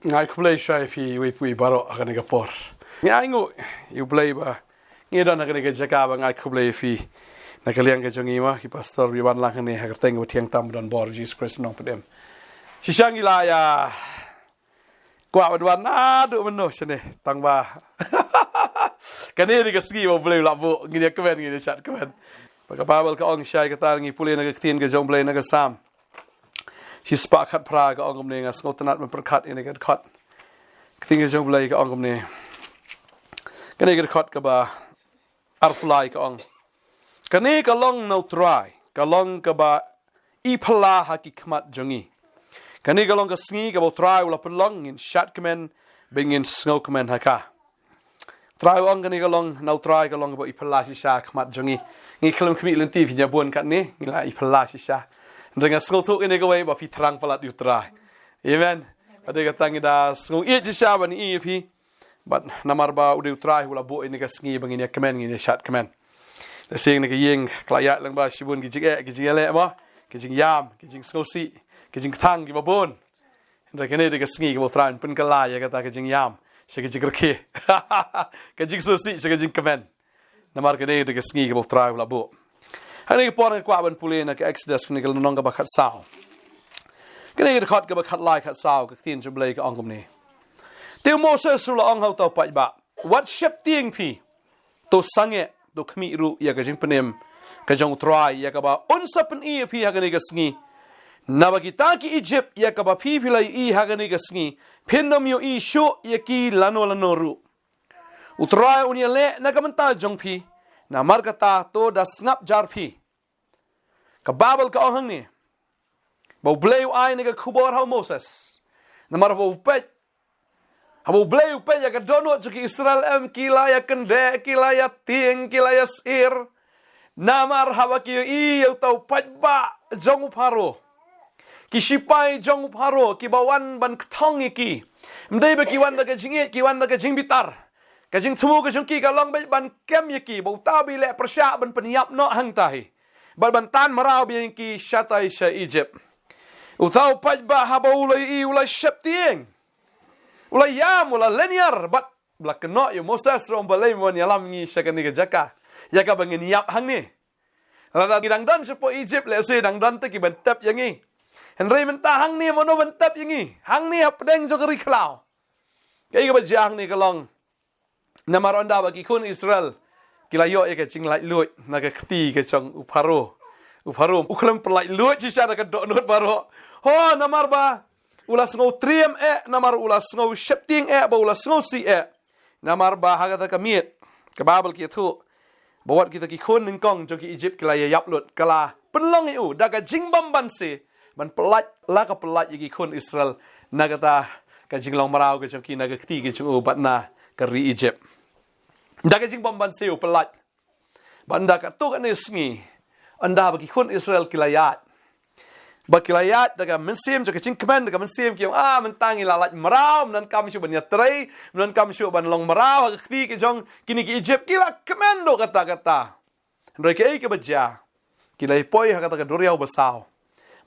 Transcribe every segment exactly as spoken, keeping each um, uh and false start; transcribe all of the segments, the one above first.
Nga ai khublei sha phi iwei pa iwei baroh ha kane ka por. Nga ai nguh ïa U Blei ba ngi don ha kane ka jaka ba nga ai khublei ïa phi. Na ka liang ka jong i ma ki pastor ba wan lang hangne ha ka kyrteng ba thiang tam ba don bor Jisu Khrist Nongpynim. Shisha ngi la ïa kwah ban wan naduh mynno shane tang ba kane dei ka sngi ba U Blei u la buh, ngin ïa kmen, ngin ïa shad kmen. Ba ka Baibl ka ong shai kata, ngi pule na ka ktien ka jong U Blei na ka Salm shispah khatphra, ka ong kumne, nga sngewtynnat ban pyrkhat ïa kane ka dkhot. Ktien ka jong U Blei ka ong kumne. Kane ka dkhot kaba arphew lai ka ong, kane ka long na U Trai, ka long kaba iphylla ha ki khmat jong ngi. Kane ka long ka sngi kaba U Trai u la pynlong, ngin shad kmen bad ngin sngewkmen ha ka. U Trai u ong kane ka long na U Trai, ka long kaba iphylla shisha ha khmat jong ngi. Ngi khlem khmih lynti phin ïa bun katne, ngi la iphylla shisha. Hynrei nga sngewthuh kane kawei ba phi thrang palat ïa U Trai. Amen. Hynrei kata ngi da sngew ïeit shisha ban ïa phi. Bad namar ba u dei U Trai u la buh ïa kane ka sngi ba ngin ïa kmen, ngin ïa shad kmen. Da sing na ka ïing ka la ïaid lang ba shibun ki jingeh ki jingïaleh ma, ki jingïam, ki jingsngewsih, ki jingkthang kiba bun. Hynrei kane dei ka sngi kaba U Trai un pynkylla ïa kata ka jingïam sha ka jingrkhie, ka jingsngewsih sha ka jingkmen. Namar kane dei ka sngi kaba U Trai u la buh. Hangne ka por nga kwah ban pule na ka Exodus, kane ka lynnong kaba khatsaw, kane ka dkhot kaba khatlai khatsaw, ka ktien jong U Blei ka ong kumne. Te u Moses u la ong ha uta u paidbah, wat sheptieng phi, to sangeh, to khmih ruh ïa ka jingpynim ka jong U Trai ïa kaba un sa pyni ïa phi ha kane ka sngi. Naba kita ki Ijipt ïa kaba phi phi la ïohi ha kane ka sngi, phin ym ïohi shuh ïa ki lano lano ruh. U Trai un ïaleh na ka bynta jong phi. Namar kata to da sngap jar phi. Ka Baibl ka ong hangne ba U Blei u ai ïa ka khubor ha u Moses. Namar ba u peit, haba U Blei u peit ïa ka dohnud jong ki Israel, em, ki la ïa kyndeh, ki la ïa tieng, ki la ïa sheptieng. Namar haba ki ïohi ïa uta u paidbah jong u Pharaoh, ki shipai jong u Pharaoh kiba wan ban kthong ïa ki. Ym dei ba ki wan da ka jingïeit, ki wan da ka jingbitar. Ka jingthmu ka jong ki ka long beit ban kem ïa ki, ba uta ba i leh pyrshah ban pynïap noh hangta hi, bad ban tan mraw biang ïa ki shatai sha Ijipt. Uta u paidbah haba u la ïohi u la sheptieng, u la ïam, u la lyniar, bad u la kynnoh ïa u Moses ruh, balei me wan ïalam ïa ngi sha kane ka jaka ïa kaba ngin ïap hangne? Lada ngi dang don shapoh Ijipt, lehse dang don te ki ban tep ïa ngi. Hynrei mynta hangne mano ban tep ïa ngi? Hangne hapdeng jong ka ri khlaw. Kaei kaba jia hangne ka long, namar ynda ba ki khun Israel ki la ïoh ïa ka jinglaitluid na ka kti ka jong u Pharaoh, u Pharaoh u khlem pyllaitluid shisha da ka dohnud baroh. Ho, namar ba u la sngew triem eh, namar u la sngew sheptieng eh, ba u la sngewsih eh. Namar ba ha kata ka miet ka Baibl ka ïathuh ba wat kita ki khun nyngkong jong ki Ijipt ki la ïa ïap lut, ka la pynlong ïa u da ka jingbymbanse ban pyllait, la ka pyllait ïa ki khun Israel na kata ka jinglong mraw ka jong ki na ka kti ka jong u bad na ka ri Ijipt. Da ka jingbymbanse u pyllait. Bad ynda katto katne sngi, ynda ba ki khun Israel ki la ïaid, ba ki la ïaid da ka mynsiem jong ka jingkmen, da ka mynsiem ki ong, ah, mynta ngi la lait mraw, ym donkam shuh ban ïatrei, ym donkam shuh ban long mraw ha ka kti ka jong kine ki Ijipt. Ki la kmen duh katta katta. Hynrei kaei kaba jia? Ki la poi ha kata ka duriaw basaw.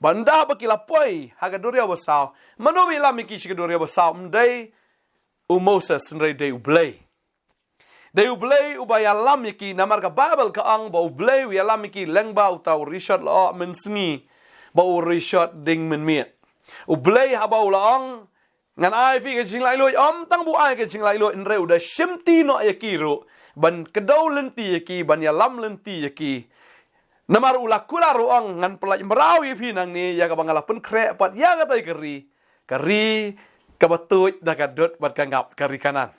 Bad ynda ba ki la poi ha ka duriaw basaw, mano ba ïalam ïa ki sha ka duriaw basaw? Ym dei u Moses, hynrei dei U Blei. Dei U Blei uba ïalam ïa ki, namar ka Baibl ka ong ba U Blei u ïalam ïa ki lyngba uta u rishot lyoh mynsngi, ba u rishot ding mynmiet. U Blei haba u la ong, ngan ai ïa phi ka jinglaitluid, ym tang ba u ai ka jinglaitluid, hynrei u da shimti noh ïa ki ruh, ban kdew lynti ïa ki, ban ïalam lynti ïa ki. Namar u la kular, u ong, ngan pyllait mraw ïa phi nangne ïa kaba nga la pynkhreh pat ïa kata ka ri, ka ri kaba tuid da ka dud bad ka ngap, ka ri Kanaan.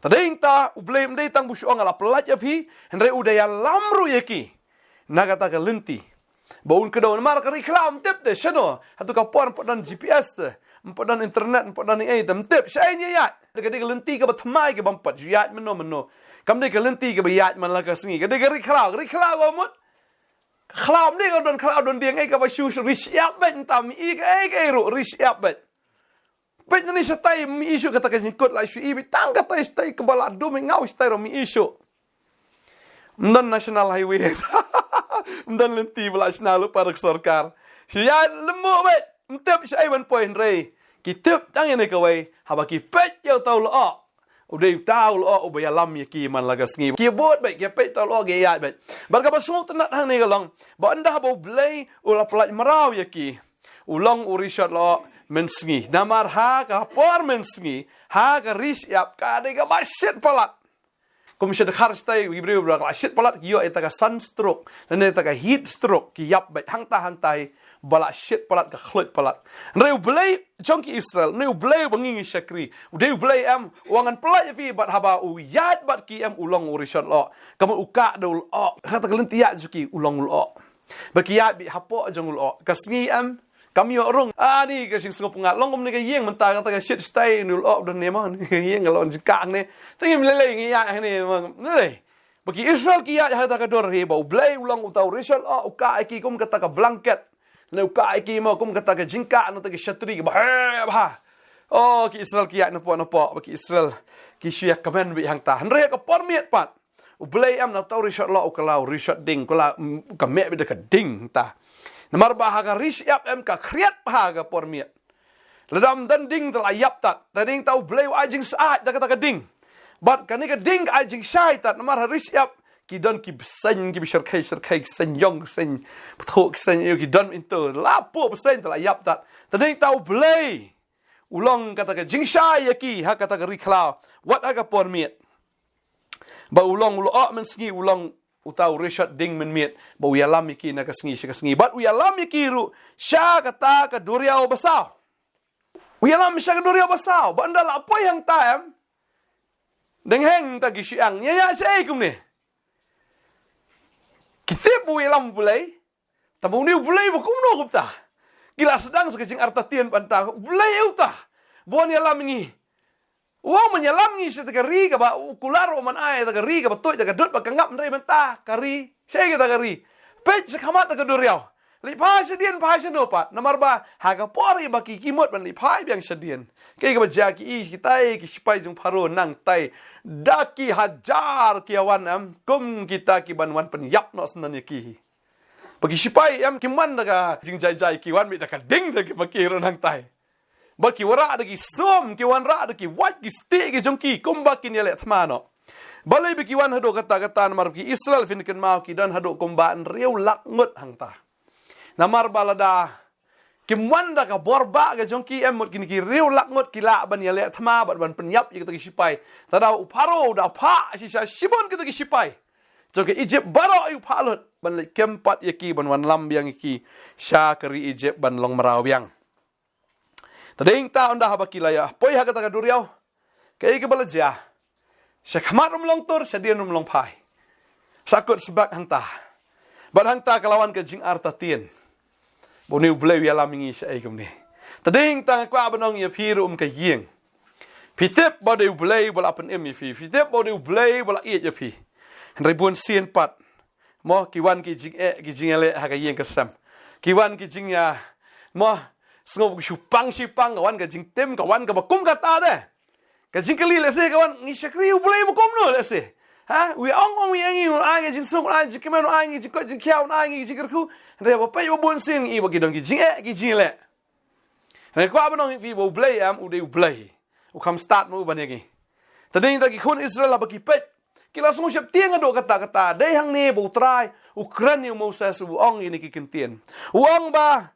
Te dei nangta U Blei ym dei tang ba u shu ong nga la pyllait ïa phi, hynrei u da ïalam ruh ïa ki na kata ka lynti ba un kdew. Namar ka ri khlaw ym tip te shano, hato ka por ym pat don G P S te, ym pat don internet, ym pat don ei ei te, ym tip shaei ïaid. Ka dei ka lynti kaba thymmai kaba ym pat ju ïaid mynno mynno. Kam dei ka lynti kaba ïaid man la ka sngi. Ka dei ka ri khlaw, ka ri khlaw ka mut. Ka khlaw ym dei ka don khlaw don dieng ei, kaba shu ri shyiap beit, mynta ym i kaei kaei ruh, ri shyiap beit. Peit nangne shatai ym i shuh kata ka jingkut, la shu i beit tang katai shatai kaba la dum i ngaw shatai ruh ym i shuh. Ym don National Highway. Ym don lynti ba la shna lypa da ka sorkar. Shu ïaid lyngngoh beit, ym tip shaei ban poi, hynrei ki tip tang ïa kane kawei, haba ki peit ïa uta u lyoh, u dei uta u lyoh uba ïalam ïa ki man la ka sngi. Ki bud beit, ki peit uta u lyoh, ki ïaid beit. Bad kaba sngewtynnat hangne ka long ba ynda haba U Blei u la pyllait mraw ïa ki, u long u rishot lyoh mynsngi. Namar ha ka por mynsngi, ha ka ri shyiap, ka dei kaba shit palat. Kum sha dkhar shatai, ki briew ba la shit palat ki ïoh ïa kata ka sunstroke lane kata ka heat stroke, ki ïap beit hangta hangta hi, ba la shit palat, ka khluit palat. Hynrei U Blei jong ki Israel, hynrei U Blei uba ngi ngi shakri, u dei U Blei em, u ong ngan pyllait ïa phi, bad haba u ïaid bad ki em, u long u rishot lyoh. Ka mut u kah da u lyoh, kata ka lynti ïaid jong ki, u long u lyoh. Ba ki ïaid beit hapoh jong u lyoh. Ka sngi em, kam ïoh rung. Ani ka jingsngewpyngngad. Long kumne ka ïing mynta, kata ka shit shatai, une u lyoh u don ne mo, ne ka ïing ka long jingkah ne. Te ngim lei lei ngi ïaid hangne mo, lei lei. Ba ki Israel ki ïaid ha kata ka dur hi, ba U Blei u long uta u rishot lyoh, u kah ïa ki kum kata ka blanket. Ne u kah ïa ki mo kum kata ka jingkah, na kata ka shatri kaba heh bha. Oh, ki Israel ki ïaid napoh napoh, ba ki Israel ki shu ïakmen beit hangta. Hynrei ha ka por miet pat, U Blei em, na uta u rishot lyoh u kylla u rishot ding, kylla, mm, ka meh beit da ka ding ta. Namar ba ha ka ri shyiap em, ka khriat bha ha ka por miet. Lada ym don ding te la ïap tad. Te dei ta U Blei u ai jingsyaid da kata ka ding. Bad kane ka ding ka ai jingshai tad, namar ha ri shyiap ki don ki bseiñ, ki bseiñ shyrkhei shyrkhei, ki seiñ ïong, ki seiñ pthuh, ki seiñ ïew, ki don mynta. La pur bseiñ te la ïap tad. Te dei ta U Blei u long kata ka jingshai ïa ki ha kata ka ri khlaw, wat ha ka por miet. Ba u long u lyoh mynsngi, u long uta u rishot ding mynmiet, ba u ïalam ïa ki na ka sngi sha ka sngi. Bad u ïalam ïa ki ruh sha kata ka duriaw basaw. U ïalam sha ka duriaw basaw. Ba ynda la poi hangta em, dang heng ta ki shu ong, ïa ïa shaei kumne. Ki tip ba u ïalam U Blei, tangba une U Blei ba kumno kumta. Ki la sdang sa ka jingartatien ba ynta U Blei uta ba un ïalam ngi. U ong ban ïalam ngi sha kata ka ri kaba u kular, u man ai kata ka ri kaba tuid da ka dud bad ka ngap, hynrei mynta ka ri, shaei kata ka ri? Peit sha khmat kata ka duriaw. Leit phai shadien, phai shano pat. Namar ba ha ka por hi ba ki, ki mut ban leit phai biang shadien, kaei kaba jia, ki i kitai ki sipai jong Pharaoh nangtai da ki hajar ki ïa wan em, kum kita ki ban wan pynïap noh syndon ïa ki hi. Ba ki sipai em, kim wan da ka jingjai jai, ki wan beit da ka ding, da ki ba ki ruh nangtai. Ba ki wanrah da ki sum, ki wanrah da ki wait, ki stieh ki jong ki, kumba kin ïaleh thma noh. Balei ba ki wan haduh katta katta? Namar ki Israel, phin kynmaw, ki don haduh kumba hynriew lak ngut hangta. Namar ba lada kim wan da ka bor ba ka jong ki em, mut kine ki hynriew lak ngut ki lah ban ïaleh thma bad ban pynïap ïa kita ki sipai. Te da u Pharaoh u da phah shisha shibun kita ki sipai jong ka Egypt baroh, u phah lut ban leit kem pat ïa ki, ban wanlam biang ïa ki sha ka ri Egypt ban long mraw biang. Te dei ta ynda haba ki la ïa poi ha kata ka duriaw, kaei kaba la jia? Sha khmat ruh ym long tur, shadien ruh ym long phai. Sa kut sbak hangta. Bad hangta ka la wan ka jingartatien ba une U Blei u ïalam ïa ngi shaei kumne. Te dei ta nga kwah ban ong ïa phi ruh, um ka ïing. Phi tip ba dei U Blei ba la pynim ïa phi. Phi tip ba dei U Blei ba la ïeit ïa phi. Hynrei bun sien pat, mo, ki wan ki jingeh, ki jingïaleh ha ka ïing ka sem. Ki wan ki jingïa, mo, sngew ki shu pang shi pang, ka wan ka jingtim, ka wan kaba kum kata de. Ka jingkylli lehse ka wan, ngi shakri U Blei ba kumno lehse? Ha? U ong ong ïa ngi, u ai ngi jingsuk, u ai ngi jingkmen, u ai ngi jingkoit jingkhiah, u ai ngi jingkyrkhu. Hynrei ba peit ba bun sien ngi i ba ki don ki jingeh, ki jingïaleh. Hynrei kwah ban ong ïa phi ba U Blei em, u dei U Blei u kham stad mo u ban ïa ngi. Te dei ta ki khun Israel haba ki peit, ki la sngew sheptieng haduh katta katta. Dei hangne ba U Trai u kren ïa u Moses, u ong ïa kine ki kyntien. U ong ba,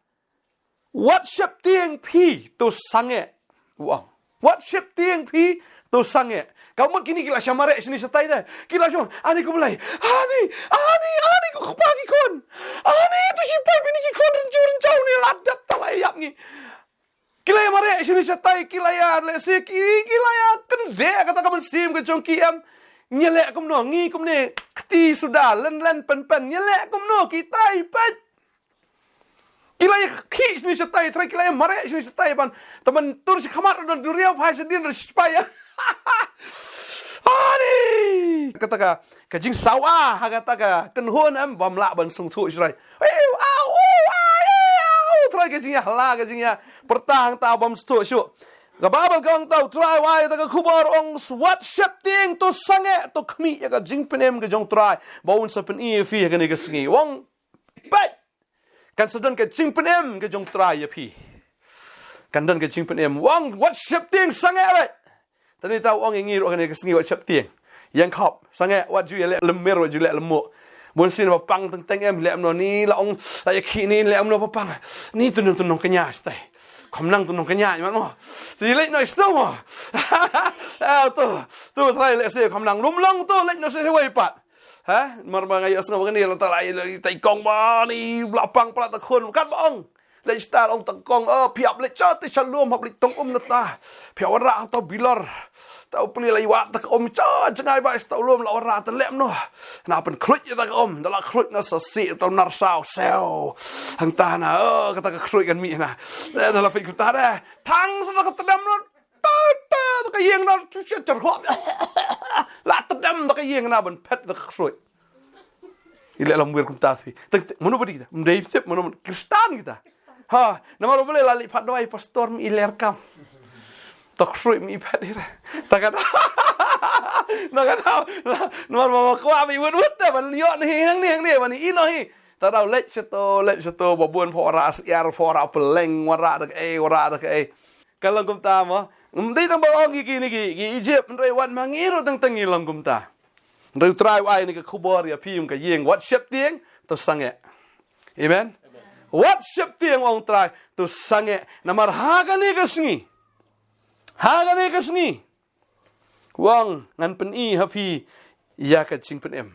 wat sheptieng phi, to sangeh, u ong. Wat sheptieng phi, to sangeh. Ka mut kine ki la shah mareh shane shatai te. Ki la shu, ani ko Blei, ani, ani, ani ko kpa ki khun. Ani, to shipai, phi ne ki khun rynjiew rynjaw ne la dep ta la ïap ngi. Ki la ïa mareh shane shatai, ki la ïa lehse ki, ki la ïa kyndeh kata ka mynsiem ka jong ki em. Ngi ïaleh kumno, ngi kumne kti suda, len len pen pen, ngi ïaleh kumno, kitai peit. Ki la ïa khih shane shatai, Trai, ki la ïa mareh shane shatai ban, te ban tur sha khmat ruh don duriaw, phai shadien ruh shipai. Ani! Kata ka, ka jingsawa ha kata ka kynhun em, bym lah ban sngewthuh, Trai. Iu, au, u, ai, au, Trai, ka jingïahala, ka jingïa pyrta hangta bym sngewthuh shuh. Ka Baibl ka ong tau, Trai u ai kata ka khubor, ong, wat sheptieng, to sangeh, to khmih ïa ka jingpynim ka jong Trai ba un sa pyni ïa phi ha kane ka sngi. Ong, peit, kan sa don ka jingpynim ka jong Trai ïa phi. Kan don ka jingpynim. U ong, wat sheptieng, sangeh beit. Te nangta u ong ïa ngi ruh ha kane ka sngi, wat sheptieng. Ïeng khop, sangeh, wat ju ïaleh lymmer, wat ju leh lymmuh. Bun sien ba pang teng teng em, leh kumno ni, la ong, la ïa khih ni, leh kumno ba pang. Ni tu nong tu nong kñia stai. Kham nang tu nong kñia, ïa mo. Te leit noh stai mo. Ah, tu, tu trai leh se kham nang lum long tu, leit noh se wei pat. Ha? Mar ba nga ïohsngew ba kane la ta la ïa tai kong ba ni, la pang pla ta khun, kat ba ong. Leit star ong ta kong, oh, phi hap leit cha te cha lum, hap leit tong um na ta. Phi hap wanrah ta bilor. Ta u pli la iwa ta ka um cha jngai ba sta u lum la wanrah ta lem noh. Na pynkhluit ïa ta ka um, da la khluit na sa si ta u nar saw sew. Hangta na, oh, kata ka khluit kan mih na. Da la fik ta de. Thang sa ta ka tdem noh. Ta, ta, ta ka ïing na chu chu char hop. La tdem ta ka ïing na ban phet ta ka khluit. I leh lam wir kumta phi. Tang, tang, mano ba dei kita? Mdei phi tip mano, mano Kristan kita. Ha, namar ba leh la leh pat dawai pastor mi i ler kam. Tok sui mi i phet ira. Ta ka da. Ta ka da. Namar ba ma kwah mi wut wut ta ban ïoh ni hang ni hang ni ban i noh hi. Ta da leit sha to, leit sha to ba bun pho ra syiar pho ra peleng wara da ka ei, wara da ka ei. Ka long kumta mo. Mdei tang ba ong ki ki ni ki, ki Egypt, mdei wan ma ngi ruh tang tang ngi long kumta. Hynrei u Trai u ai kane ka khubor ïa phi ïa ka ïing, wat sheptieng, to sangeh. Amen. Wat sheptieng, ong u Trai, to sangeh. Namar ha kane ka sngi, ha kane ka sngi, u ong ngan pyni ha phi ïa ka jingpynim.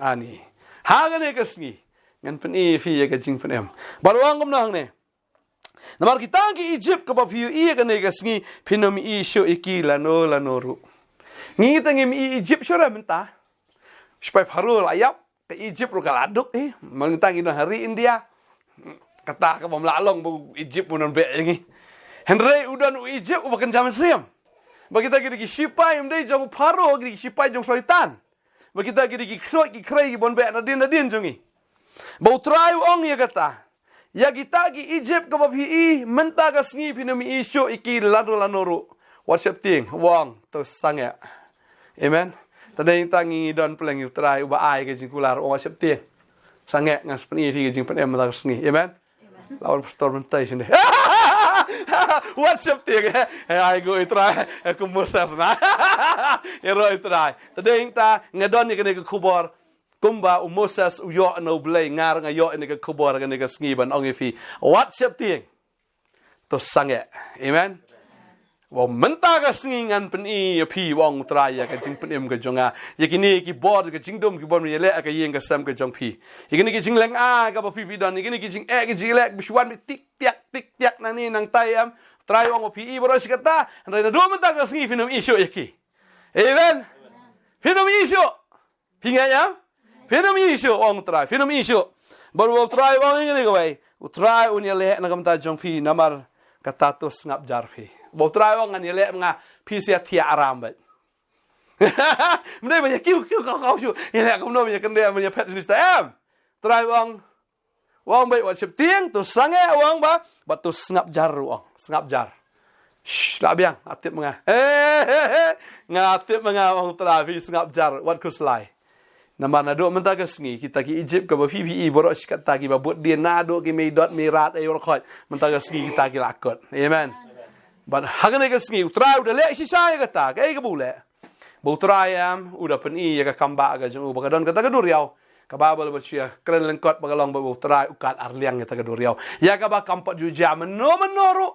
Ani. Ha kane ka sngi ngan pyni ha phi ïa ka jingpynim. Bad u ong kumno hangne. Namar kita ki Egypt kaba phi ïohi ïa kane ka sngi, phin ym ïohi shuh ïa ki lano lano ruh. Ngi te ngim ïohi Egypt shuh re mynta. Sipai Pharaoh la ïap, ka Egypt ruh ka la duk, eh. Mynta ngi don ha ri India. Kata kaba ym lah long ba Egypt ban beh ïa ngi. Hynrei u don u Egypt uba kynja mynsiem. Ba kita ki dei ki sipai, ym dei jong u Pharaoh, ki dei ki sipai jong Soitan. Ba kita ki dei ki ksuid ki khrei kiban beh nadien nadien jong ngi. Ba u Trai u ong ïa kata. Ïa kita ki Egypt kaba phi ïohi mynta ka sngi phin ym ïohi shuh ïa ki lano lano ruh. Wat sheptieng, u ong, to sangeh. Amen. Te dei tang ngi don pleng ïa u Trai uba ai ka jingkular, u ong wat sheptieng. Sangeh, ngan pyni ïa phi ka jingpynim mynta ka sngi. Amen. La wan pastor mynta sini. Wat sheptieng, eh. Eh, ai go i Trai, eh, kum Moses na. Ïaroh i Trai. Te dei ta nga don ïa kane ka khubor. Kumba u Moses u ïoh na u Blei, nga ruh nga ïoh ïa kane ka khubor kane ka sngi ban ong ïa phi. Wat sheptieng. To sangeh. Amen. Ba mynta ka sngi ngan pyni ïa phi, u ong u Trai, ïa ka jingpynim ka jong nga. Ïa kine ki bor ka jingdum kiban ïaleh ha ka ïing ka sem ka jong phi. Ïa kine ki jingleh ai kaba phi phi don. Ïa kine ki jingeh ki jingleh ba shu wan beit tik tiak tik tiak nangne nangtai em. Trai u ong ba phi ïohi baroh shi katta. Hynrei naduh mynta ka sngi phin ym ïohi shuh ïa ki. Amen. Phin ym ïohi shuh. Phi ngeit ïa? Phin ym ïohi shuh, ong u Trai, phin ym ïohi shuh. Bad u Trai u ong ïa kane kawei. U Trai un ïaleh na ka bynta jong phi namar kata to sngap jar phi. Ba u Trai u ong ngan ïaleh ma nga, phi sa thiah aram beit. Ym dei ban ïa kiew kiew kaw kaw shuh. Ïaleh kumno ban ïa kyndit ban ïa phet shisha em. Trai u ong, u ong beit wat sheptieng, to sangeh u ong ba, bad to sngap jar u ong, sngap jar. Shh, la biang, nga tip ma nga. Nga tip ma nga, ong u Trai, phi sngap jar, wat khuslai. Namar naduh mynta ka sngi, kita ki Egypt kaba phi phi ïohi baroh shi katta kiba bud dien naduh ki mei dot mei rat ei baroh khoit. Mynta ka sngi kita ki la kut. Amen. Bad ha kane ka sngi, u Trai u da leh shisha ïa kata, kaei kaba u leh. Ba u Trai em, u da pyni ïa ka kam ba ka jong u, ba ka don kata ka duriaw. Ka Baibl ba shu ïa kren lyngkot ba ka long ba u Trai u kat arliang ïa kata ka duriaw. Ïa kaba kam pat ju jia mynno mynno ruh.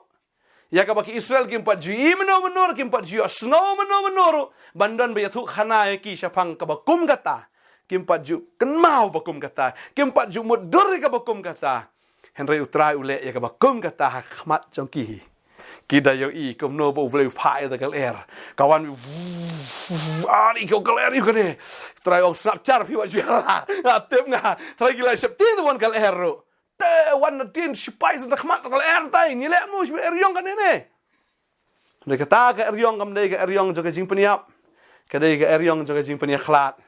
Ïa kaba ki Israel kim pat ju ïohi mynno mynno ruh, kim pat ju ïohsngew mynno mynno ruh. Ban don ba ïathuh khana ïa ki shaphang kaba kum kata. Kim pat ju kynmaw ba kum kata. Kim pat ju mutdur ïa kaba kum kata. Hynrei u Trai u leh ïa kaba kum kata ha khmat jong ki hi. Ki da ïohi kumno ba u Blei u phah ïa kata ka lyer. Ka wan, ani, ka lyer ïa kane. Trai ong sngap jar phi wat ju ïa la. Nga tip nga. Trai ki la sheptieng te wan ka lyer ruh. Te wan nadien shipai sha khmat ka lyer tai. Ngi leh mo shipai eriong kane ne. Hynrei kata ka eriong kam dei ka eriong jong ka jingpynïap. Ka dei ka eriong jong ka jingpynïakhlad.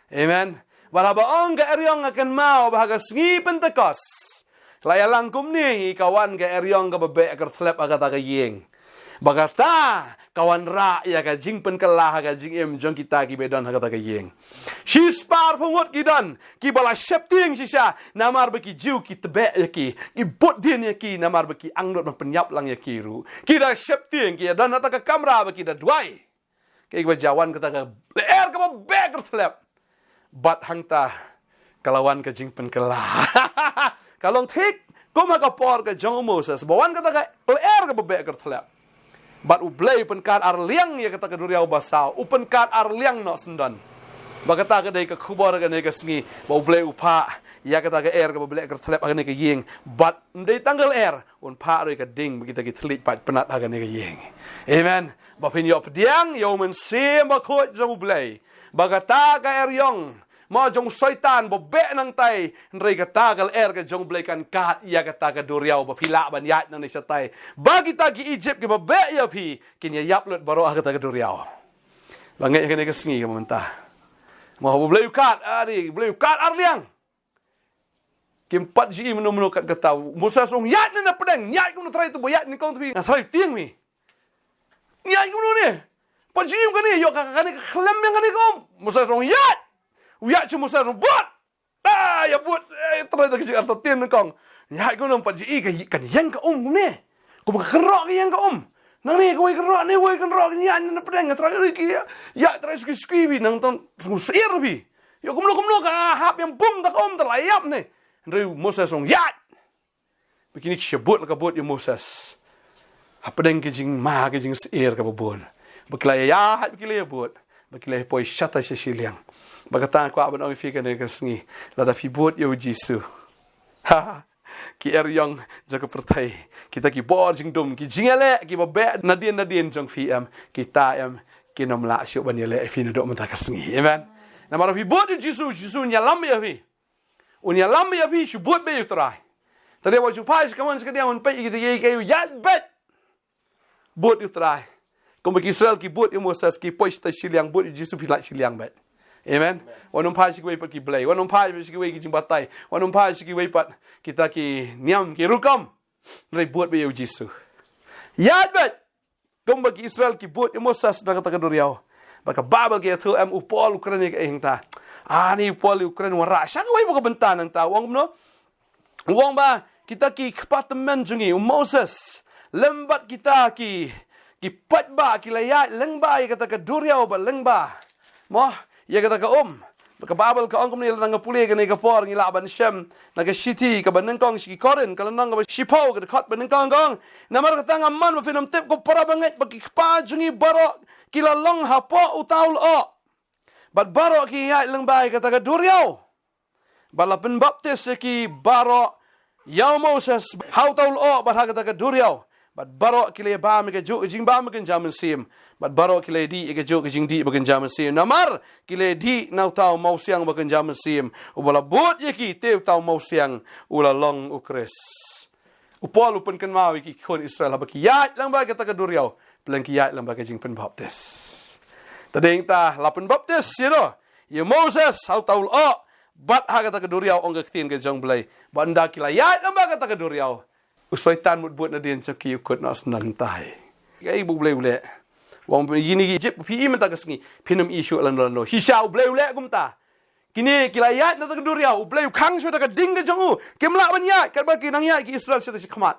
Amen. Bad haba ong ka eriong nga kynmaw ba ha ka sngi Pentekost la ïalang kumne hi ka wan ka eriong kaba beh ka rthlep ha kata ka ïing. Ba kata ka wanrah ïa ka jingpynkylla ha ka jingim jong kita kiba don ha kata ka ïing. Shispah arphew ngut ki don kiba la sheptieng shisha, namar ba ki Jiw ki tbeh ïa ki, ki bud dien ïa ki, namar ba ki angnud ban pynïap lang ïa ki ruh. Ki da sheptieng, ki don ha kata ka kamra ba ki da duwai. Kaei kaba jia? Wan kata ka lyer kaba beh kyrthlep. Bad hangta ka la wan ka jingpynkylla. Ka long thik kum ha ka por ka jong u Moses, ba wan kata ka lyer kaba beh kyrthlep. Bad U Blei u pynkat arliang ïa kata ka duriaw basaw, u pynkat arliang noh syndon. Ba kata ka dei ka khubor kane ka sngi, ba U Blei u phah ïa kata ka lyer kaba beh kyrthlep ha kane ka ïing. Bad ym dei tang ka lyer, un phah ruh ïa ka ding ba kita ki thylliej paid pynat ha kane ka ïing. Amen. Ba phin ïoh pdiang ïa U Mynsiem Bakhuid jong U Blei. Ba kata ka lyer ïong, mo, jong u Soitan ba beh nangtai, hynrei kata ka lyer ka jong U Blei kan kat ïa kata ka duriaw ba phi lah ban ïaid nangne shatai. Ba kita ki Ijipt kiba beh ïa phi kin ïa ïap lut baroh ha kata ka duriaw. Ba ngeit ha kane ka sngi kaba mynta, mo, ba U Blei u kat, ari, U Blei u kat arliang. Kim pat ju i mano mano kat kata. Moses u ong, ïaid ne na pdeng, ïaid kumno Trai, to ba ïaid nyngkong, to phi, nga Trai tieng mi. Ïaid kumno ne? Pat ju i kane, ïoh ka kane ka khlem ïa kane ka um. Moses u ong, ïaid. U ïaid sha Moses u ong, bud. Ah, ïa bud. Eh, Trai, to ka jing artatien nyngkong. Ïaid kumno, pat ju i ka kan ïeng ka um kumne. Kumba ka kynroh ka ïeng ka um. Nangne kawei kynroh, ne wei kynroh, ïaid ne na pdeng, Trai, ri ki ïaid, Trai, suki suki phi, nang tang sngewsih phi. Ïoh kumno kumno ka hap ïa bum ta ka um, ta la ïap ne. Hynrei u Moses u ong, ïaid. Ba kine ki shu bud la ka bud ïa u Moses. Hapdeng ka jingma ka jingsyier kaba bun. Ba ki la ïaid, ba ki la ïabud. Ba ki la poi shatai sha shiliang. Ba kata nga kwah ban ong ïa phi kane ka sngi, lada phi bud ïa u Jisu, ha, ki lyer ïong jong ka pyrthei, kita ki bor jingdum, ki jingïaleh kiba beh nadien nadien jong phi, em, kita, em, kin ym lah shuh ban ïaleh ïa phi naduh mynta ka sngi. Amen. Namar phi bud ïa u Jisu, u Jisu un ïalam ïa phi. Un ïalam ïa phi, shu bud beit ïa u Trai. Te dei wat ju phai sha kamon sha kadiang, un peit ïa kita kiei kiei, ïaid beit. Bud ïa u Trai. Kumba ki Israel ki bud ïa u Moses, ki poi shatai shiliang, bud ïa u Jisu phi lait shiliang beit. Amen. Wat nym phai sha kiwei pat ki blei, wat nym phai sha kiwei ki jingbatai, wat nym phai sha kiwei pat kita ki niam ki rukom. Hynrei bud beit ïa u Jisu. Ïaid beit. Kumba ki Israel ki bud ïa u Moses na kata ka duriaw. Bad ka Baibl ka ïathuh, em, u Paul u kren ïa kaei hangta? Ani u Paul u kren wanrah sha kawei pat ka bynta nangta, u ong kumno? U ong ba kita ki kpa tymmen jong ngi, u Moses, lem bad kita ki, ki paidbah, ki la ïaid lyngba ïa kata ka duriaw bad lyngba, mo, ïa kata ka um. Ka Baibl ka ong kumne, lada nga pule kane ka por, ngi lah ban shem na ka shithi kaba nyngkong sha ki Korinth, ka lynnong kaba shiphew, ka dkhot ba nyngkong, ka ong, namar kata nga mon ba phin ym tip, ko para bangeit, ba ki kpa jong ngi baroh ki la long hapoh uta u lyoh, bad baroh ki ïaid lyngba ïa kata ka duriaw. Bad la pynbaptis ïa ki baroh ïa u Moses ha uta u lyoh bad ha kata ka duriaw. Bad baroh ki la bam ïa kajuh ka jingbam ba kynja mynsiem. Bad baroh ki la dih ïa kajuh ka jingdih ba kynja mynsiem. Namar ki la dih na uta u mawsiang ba kynja mynsiem, uba la bud ïa ki, te uta u mawsiang u la long u Khrist. U Paul u pynkynmaw ïa ki khun Israel, haba ki ïaid lyngba kata ka duriaw, pyrshang ki ïaid lyngba ka jingpynbaptis. Te dei hangta la pynbaptis ïa u, ïa u Moses ha uta u lyoh, bad ha kata ka duriaw, ong ka ktien ka jong U Blei. Bad ynda ki la ïaid lyngba kata ka duriaw, u Soitan mut bud nadien jong ki u kut noh syndon tai. Kaei ba U Blei u leh? U ong, ïa kine ki Ijipt phi i mynta ka sngi, phin ym i shuh lano lano. Shisha U Blei u leh kumta. Kine ki la ïaid na kata ka duriaw, U Blei u khang shuh da ka ding ka jong u. Kim lah ban ïaid, katba ki nang ïaid ki Israel shatai shakhmat.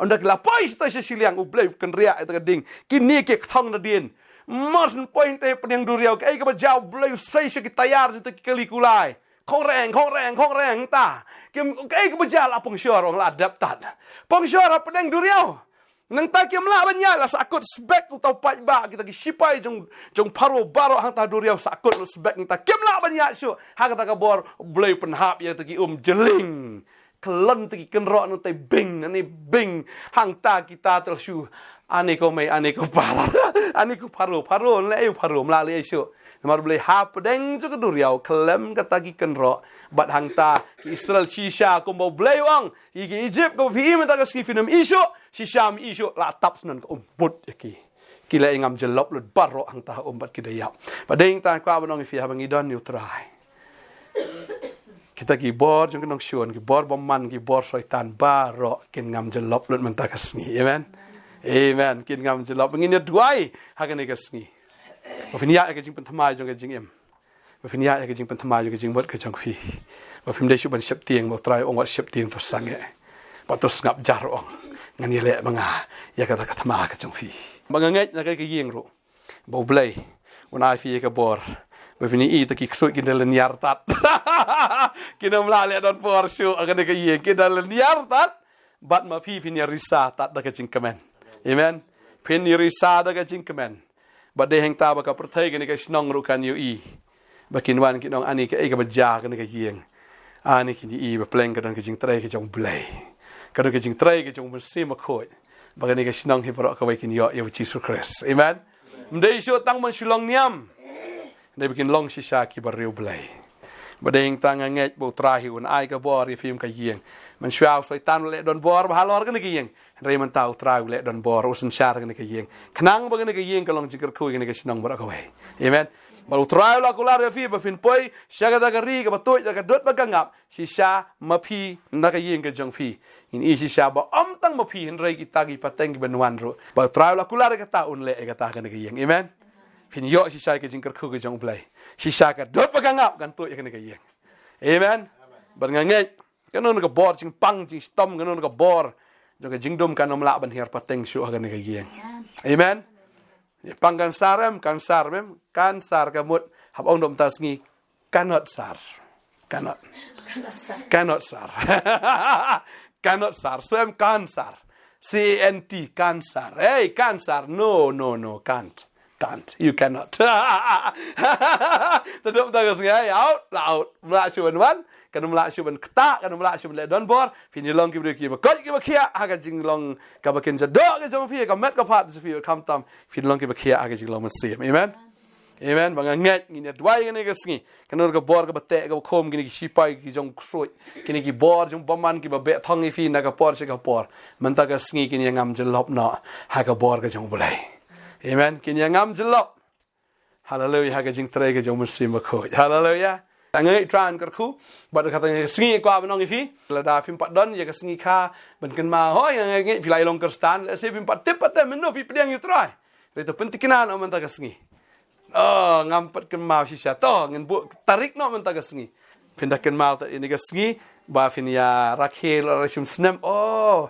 Ynda ki la poi shatai sha shiliang, U Blei u kynriah ïa kata ka ding. Kine ki kthong nadien. Mar shu poi hangta hapdeng duriaw, kaei kaba jia? U Blei u sei sha ki tayar jong kita ki kali kulai. Khongreng, khongreng, khongreng hangta. Kim, kaei kaba jia? La pung shor, ong, la dep tad. Pung shor hapdeng duriaw. Nangta kim lah ban ïaid, la sahkut sbek uta u paidbah, kita ki shipai jong, jong Pharaoh baroh hangta ha duriaw, sahkut lut sbek nangta. Kim lah ban ïaid shuh ha kata ka bor. U Blei u pynhap ïa kita ki um jylliew. Kyllon kita ki kynroh nangta, bing, nangne bing. Hangta kita tyrsu. Ani ko mei, ani ko Pharaoh. Ani ko Pharaoh, Pharaoh, leh ïa u Pharaoh, ym lah leh ïa shuh. Namar U Blei hapdeng jong ka duriaw, khlem kata ki kynroh. Bad hangta ki Israel shisha, kumba U Blei u ong, ïa ki Ijipt kaba phi i mynta ka sngi phin ym i shuh, shisha ym i shuh, la tap syndon ka um, bud ïa ki. Ki la ïa ngam jyllop lut baroh hangta ha um bad ki da ïap. Bad dei hangta nga kwah ban ong ïa phi, haba ngi don ïa u Trai, kita ki bor jong ki nongshun, ki bor bymman, ki bor Soitan baroh kin ngam jyllop lut mynta ka sngi. Amen. Amen. Kin ngam jyllop. Ngin ïa duwai ha kane ka sngi. Ba phin ïa ka jingpynthymmai jong ka jingim. Ba phin ïa ka jingpynthymmai jong ka jingmut ka jong phi. Ba phim dei shuh ban sheptieng, ba U Trai u ong wat sheptieng, to sangeh. Bad to sngap jar, u ong. Ngan ïaleh ma nga ïa kata ka thma ka jong phi. Ba nga ngeit na ka ïing ruh, ba U Blei un ai phi ïa ka bor. Ba phin ïohi ta ki ksuid kin da lynñiar tad. Kin ym lah leh don por shuh ha kane ka ïing, kin da lynñiar tad. Bad ma phi phin ïa risa tad da ka jingkmen. Amen. Phin ïa risa da ka jingkmen. Bad dei hangta ba ka pyrthei kane ka shnong ruh kan ïohi. Ba kin wan kin ong, ani kaei kaba jia kane ka ïing. Ani kin ïohi ba pleng ka don ka jingtrei ka jong U Blei. Ka don ka jingtrei ka jong U Mynsiem Bakhuid. Ba kane ka shnong hi baroh kawei kin ïoh ïa U Jisu Khrist. Amen. Ym dei shuh tang ban shu long niam. Dei ba kin long shisha ki bariewblei. Ba dei hangta nga ngeit ba U Trai hi un ai ka bor ïa phi ïa ka ïing. Mynshuwa u Soitan u leh don bor ba halor kane ka ïing. Hynrei mynta U Trai u leh don bor, u synshar kane ka ïing. Khnang ba kane ka ïing kan long jingkyrkhu ïa kane ka shnong baroh kawei. Amen. Ba U Trai u la kular ïa phi ba phin poi sha kata ka ri kaba tuid da ka dud bad ka ngap. Shisha ma phi na ka ïing ka jong phi. Ngin ïohi shisha ba ym tang ma phi hynrei kita ki pateng kiban wan ruh. Ba U Trai u la kular ïa kata, un leh ïa kata ha kane ka ïing. Amen. Phin ïoh shisha ïa ka jingkyrkhu ka jong U Blei. Shisha ka dud bad ka ngap kan tuid ïa kane ka ïing. Amen. Bad nga ngeit, kano kano ka bor jingpang jingshitom, kano kano ka bor jong ka jingdum kan ym lah ban hiar pateng shuh ha kane ka ïing. Amen. Pang kansar em, kansar em, kansar ka mut, hap ong da mynta ka sngi, cannot sar. Cannot. Cannot sar. Cannot sar. So em kansar. C A N T, kansar. Hey, kansar. No, no, no, can't. Can't. You cannot. Taduk tang ka sngi, hey, out, la out. Mla shu ban wan, kan mla shu ban kta, kan mla shu ban leh don bor. Phin ïa long ki briew kiba koit kiba khiah ha ka jinglong kaba kynja doh ka jong phi, ka met ka phad jong phi, khamtam phin long kiba khiah ha ka jinglong mynsiem. Amen. Amen. Ba nga ngeit ngin ïa duwai kane ka sngi. Kano ka bor kaba teh kaba khum kine ki shipai ki jong u ksuid, kine ki bor jong bymman kiba beh thong ïa phi na ka por sha ka por, mynta ka sngi kin ïa ngam jyllop noh ha ka bor ka jong U Blei. Amen. Kin ïa ngam jyllop. Haleluia, ha ka jingtrei ka jong U Mynsiem Bakhuid. Haleluia. Nga ngeit U Trai un kyrkhu bad kata ka sngi, kwah ban ong ïa phi, lada phim pat don ïa ka sngi kha ban kynmaw, hooid nga ngeit phi la ïa long Khristan, lehse phim pat tip pat te mynno phi pdiang ïa U Trai. Hynrei to pynthikna noh mynta ka sngi. Oh, ngam pat kynmaw shisha. To, ngin buh tarik noh mynta ka sngi. Phin da kynmaw ta ïa kane ka sngi ba phin ïa rakhe la rashim snem. Oh,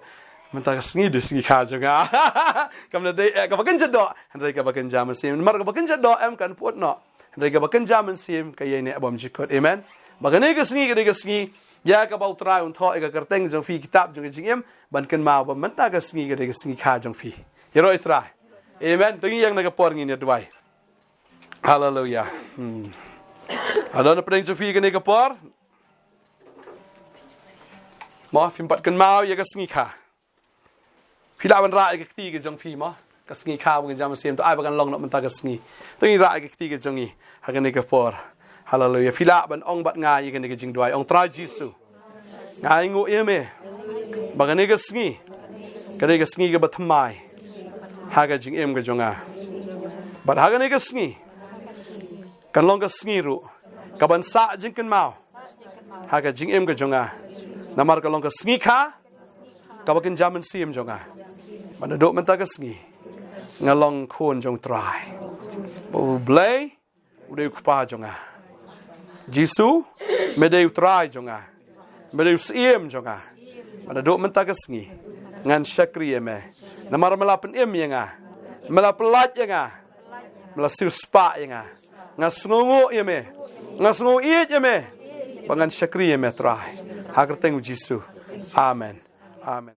mynta ka sngi dei sngi kha jong nga. Kam da dei, eh, kaba kynja doh, hynrei kaba kynja mynsiem. Namar kaba kynja doh em kan put noh, hynrei kaba kynja mynsiem ka ïeng ne bam jikut. Amen. Ba kane ka sngi ka dei ka sngi ïa kaba U Trai un thoh ïa ka kyrteng jong phi kitab jong ka jingim, ban kynmaw ba mynta ka sngi ka dei ka sngi kha jong phi. Ïaroh ïa U Trai. Amen. To ngin ïeng na ka por ngin ïa duwai. Haleluia. Hmm. Ado na pdeng jong phi kane ka por? Mo, phim pat kynmaw ïa ka sngi kha. Phi lah ban rah ïa ka kti ka jong phi mo. Ka sngi kha ba kynja mynsiem, to ai ba kan long noh mynta ka sngi. To ngin rah ïa ka kti ka jong ngi ha kane ka por. Haleluia. Phi lah ban ong bad nga ïa kane ka jingduwai. Ong, Trai Jisu, nga ainguh ïa me ba kane ka sngi ka dei ka sngi kaba thymmai ha ka jingim ka jong nga. Bad ha kane ka sngi kan long ka sngi ruh kaban sah jingkynmaw ha ka jingim ka jong nga. Namar ka long ka sngi kha kaba kynja mynsiem jong nga. Bad naduh mynta ka sngi nga long khun jong U Trai. Ba U Blei u dei U Kpa jong nga. Jisu, me dei U Trai jong nga. Me dei U Syiem jong nga. Bad naduh mynta ka sngi ngan shakri ïa me. Namar me la pynim ïa nga, me la pyllait ïa nga, me la siewspah ïa nga. Nga sngewnguh ïa me, nga sngew ïeit ïa me, ba ngan shakri ïa me Trai. Ha ka kyrteng U Jisu. Amen. Amen.